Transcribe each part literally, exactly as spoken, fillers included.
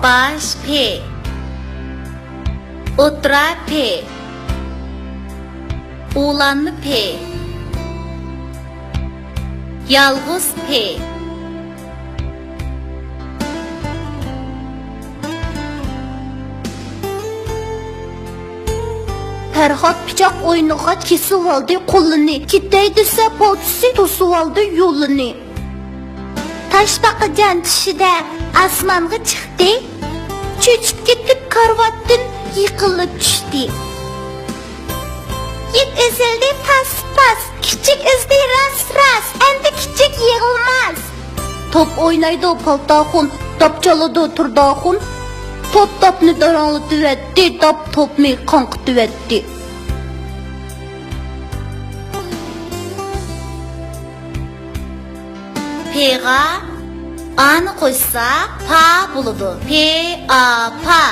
باش پې، ئوتتۇرا پې، ئۇلانما پې، يالغۇز پې. پەرھات پىچاق ئوينىغاچ كېسىۋالدى قولىنى، كېتەي دېسە پوچىسى توسۇۋالدى يولىنى. تاشپاقىجان چۈشىدە ئاسمانغا چىقتى، چۆچۈپ كېتىپ كارىۋاتتىن يىقىلىپ چۈشتى. يىپ ئۈزۈلدى پاس-پاس، كىچىك ئۈزدى راس-راس، ئەمدى كىچىك يىغلىماس. توپ ئوينايدۇ پالتاخۇن، داپ چالىدۇ تۇرداخۇن. توپ داپنى داراڭلىتىۋەتتى، داپ توپنى قاڭقىتىۋەتتى. پېغا ئانى قوشساق پا بولىدۇ. پې ئا پا.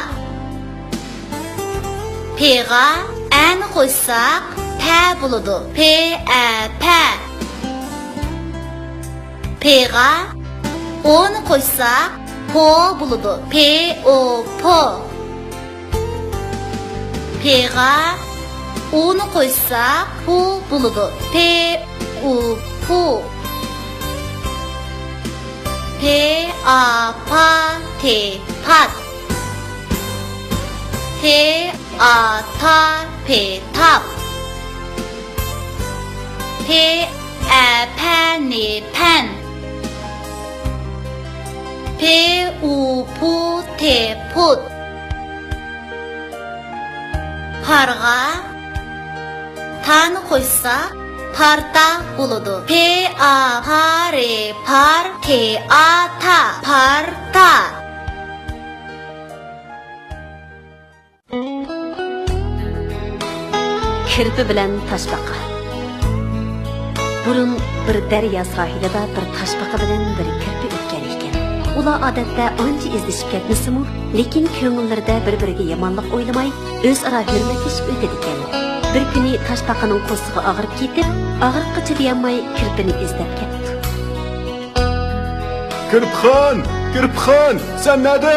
پېغا ئەنى قوشساق پە بولىدۇ. پې ئە پە. پېغا ئونى قوشساق پو بولىدۇ. پې ئو پو. پېغا ئۇنى قوشساق پۇ بولىدۇ. پې ئۇ پۇ. پې ئا پا تې پات. تې ئا تا پې تاپ. پې ئە پە نې پەن. پې ئۇ پۇ تې پۇت. پارغا تانى قوشسا پارتا بولىدۇ. پې ئا پا رې پار، تې ئا تا، پارتا. كىرپە بىلەن تاشپاقا. بۇرۇن بىر دەريا ساھىلىدا بىر تاشپاقا بىلەن بىر كىرپە ئۆتكەن ئىكەن. ئۇلار ئادەتتە ئانچە ئىزدىشىپ كەتمىسىمۇ، لېكىن كۆڭۈللىرىدە بىر-بىرىگە يامانلىق ئويلىماي، ئۆزئارا ھۆرمەتلىشىپ ئۆتىدىكەن. بىر كۈنى تاشپاقىنىڭ قورسىقى ئاغرىپ كېتىپ، ئاغرىققا چىدىيالماي كىرپىنى ئىزدەپ كەپتۇ. كىرپىخان! كىرپىخان! سەن نەدە؟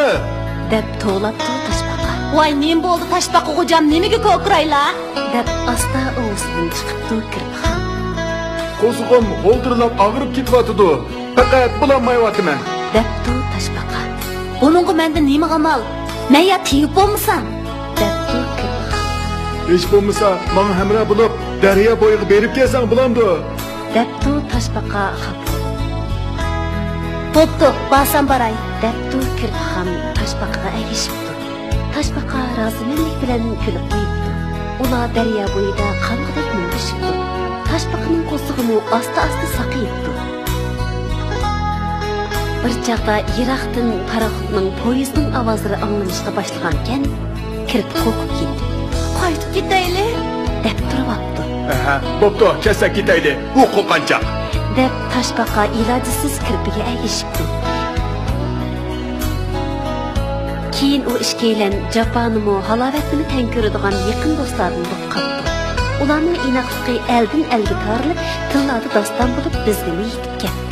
دەپ توۋلاپتۇ تاشپاقا. ۋاي، نېمە بولدى تاشپاقا غوجام، نېمىگە كوكۇرايلا؟ دەپ ئاستا ئۇۋىسىدىن چىقىپتۇ كىرپىخان. قورسىقىم غولدۇرلاپ ئاغرىپ كېتىۋاتىدۇ. پەقەت بولالمايۋاتىمەن. دەپتۇ تاشپاقا. بۇنىڭغا مەندىن نېمە ئامال؟ مەن يا تېگىپ بولمىسام؟ دەپتۇ كىرپىخان. ھېچ بولمىسا ماڭا ھەمراھ بولۇپ دەريا بويىغا بېرىپ كەلسەڭ بولامدۇ؟ دەپتۇ تاشپاقا خاپا. بوپتۇ، بارسام باراي. دەپتۇ كىرپىخان تاشپاقىغا ئەگىشىپتۇ. تاشپاقا رازىمەنلىك بىلەن كۈلۈپ قويۇپتۇ. ئۇلار دەريا بويىدا قانغۇدەك مۈڭگۈشۈپتۇ. تاشپاقىنىڭ قورسىقىمۇ ئاستا-ئاستا ساقىيىپتۇ. بىر چاغدا يىراقتىن پاراخوتنىڭ، پويىزنىڭ ئاۋازلىرى ئاڭلىنىشقا باشلىغانىكەن، كىرپى قورقۇپ كېتىپ، قايتىپ كېتەيلى، دەپ تۇرۇۋاپتۇ. ئەھە، بوپتۇ، كەتسەك كېتەيلى، ئۇ قورققانچاق. دەپ تاشپاقا ئىلاجسىز كىرپىگە ئەگىشىپتۇ. كېيىن ئۇ ئىككىيلەن جاپانىمۇ، ھالاۋەتنىمۇ تەڭ كۆرىدىغان يېقىن دوستلاردىن بولۇپ قاپتۇ. ئۇلارنىڭ ئىناقلىقى ئەلدىن ئەلگە تارىلىپ، تىللاردا داستان بولۇپ، بىزگىمۇ يېتىپ كەپتۇ.